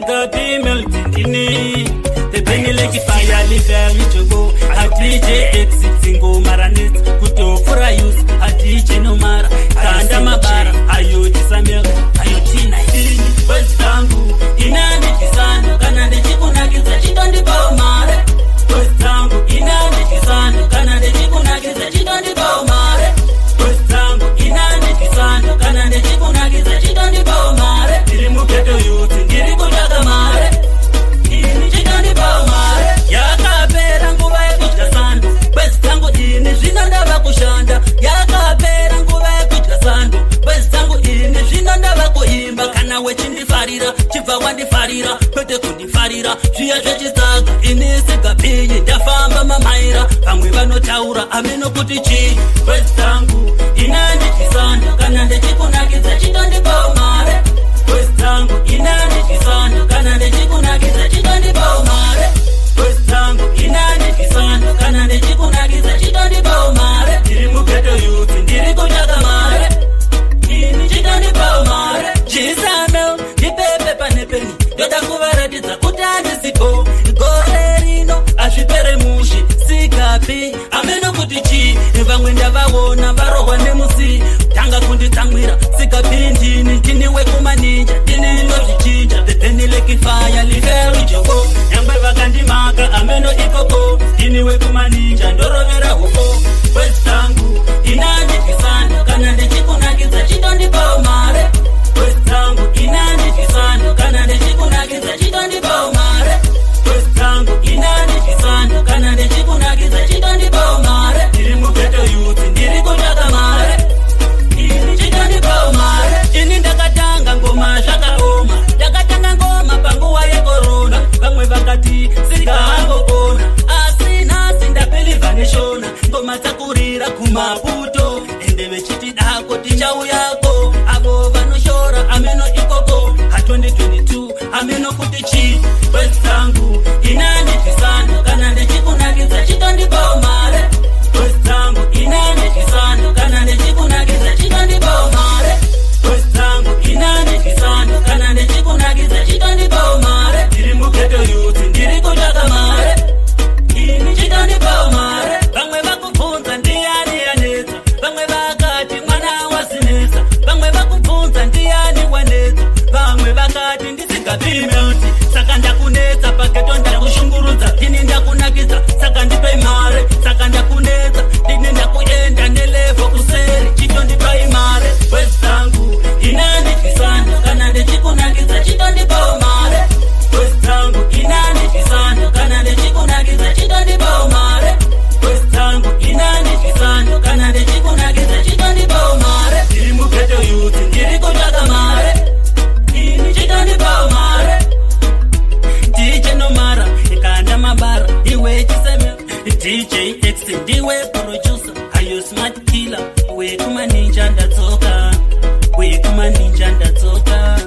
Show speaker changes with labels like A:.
A: Sigapi Melody ndini The like fire live jogo. A DJ X dzingoma ranetsa kutopfura use. A DJ Nomara kanda mabara ayo tisamel ayo tina ini boys dzangu inani chisando kana ndichikunakidza chitondipawo mare. Boys dzangu inani chisando kana ndichikunakidza chitondipawo mare. Boys dzangu inani chisando kana ndichikunakidza chitondipawo mare. Ndiri mughetto youth, ndiri kutsvaka mare. Ini chitondipawo mare. Yakapera nguva yekudya sando, boys dzangu, ini zvino ndava kushanda. Yakapera nguva yekudya sando, boys dzangu, ini zvino ndava kuimba. Kana wechindifarira chibva wandifarira, kwete kundifarira zviya zvechitsaga. Ini Sigapiyi ndafamba mamaira, vamwe vanotaura ameno kuti chii. Boys dzangu inani chisando kana ndichikunakidza chitondipawo mare. Boys dzangu inani chisando kana ndichikunakidza chitondipawo mare. Boys dzangu inani chisando kana ndichikunakidza chitondipawo mare. Ndiri mughetto youth, ndiri kutsvaka mare. Ini chitondipawo mare. Chisame ndipepe pane peni, ndoda kuvaratidza kuti handisipo. Gore rino hazvipere mushe. Sigapi ameno kuti chii, vamwe ndavaona varohwa nemusi tanga kunditsamwira. Sigapi ndini, ndini wekumaninja, ndini ndozvichinja. The like fire live jogo, nyangwe vakandimaka ameno ikoko. Ndini wekumaninja, ndorovera huko. Boys dzangu inani chisando kana ndichikunakidza chitondipawo mare. Boys dzangu inani chisando kana ndichikunakidza chitondipawo mare. Boys dzangu inani chisando kana ndichikunakidza chitondipawo mare. Ndiri mughetto youth, ndiri kutsvaka mare. Ini chitondipawo mare. Ini ndakatanga ngoma zvakaoma, ndakatanga ngoma panguva yekorona. Vamwe vakati singangopona, asi nhasi ndabeliever neshona. Ngoma dzakurira kumaputo, ende vechiti dako tichauyako. Avo vanoshora ameno ikoko. Ha2022 ameno kuti chii. Boys dzangu inani chisando kana ndichikunakidza chitondipawo mare. Boys dzangu inani chisando kana ndichikunakidza chitondipawo mare. Boys dzangu inani chisando kana ndichikunakidza chitondipawo mare. Ndiri mughetto youth, ndiri kutsvaka mare. Ini chitondipawo mare. Vamwe vakubvunza ndiani yanetsa, vamwe vakati mwana wasinetsa. Vamwe vakubvunza ndiani wanetsa, vamwe vakati ndiSigapi Melody. Saka ndakunetsa paghetto, ndakushungurudza, ndini ndakunakidza, saka ndipe mare. Saka ndakunetsa, ndini ndakuenda nelevel kuseri, chitondipai mare. Boys dzangu inani chisando kana ndichikunakidza chitondipawo mare. Boys dzangu inani chisando kana ndichikunakidza chitondipawo mare. Boys dzangu inani chisando kana ndichikunakidza chitondipawo mare. Ndiri mughetto youth, ndiri kutsvaka mare. Ini chitondipawo mare. DJ Nomara ikanda mabara iwe chiseme. DJ X ndiwe producer ayo smart killer wekumaninja ndadzoka, wekumaninja ndadzoka.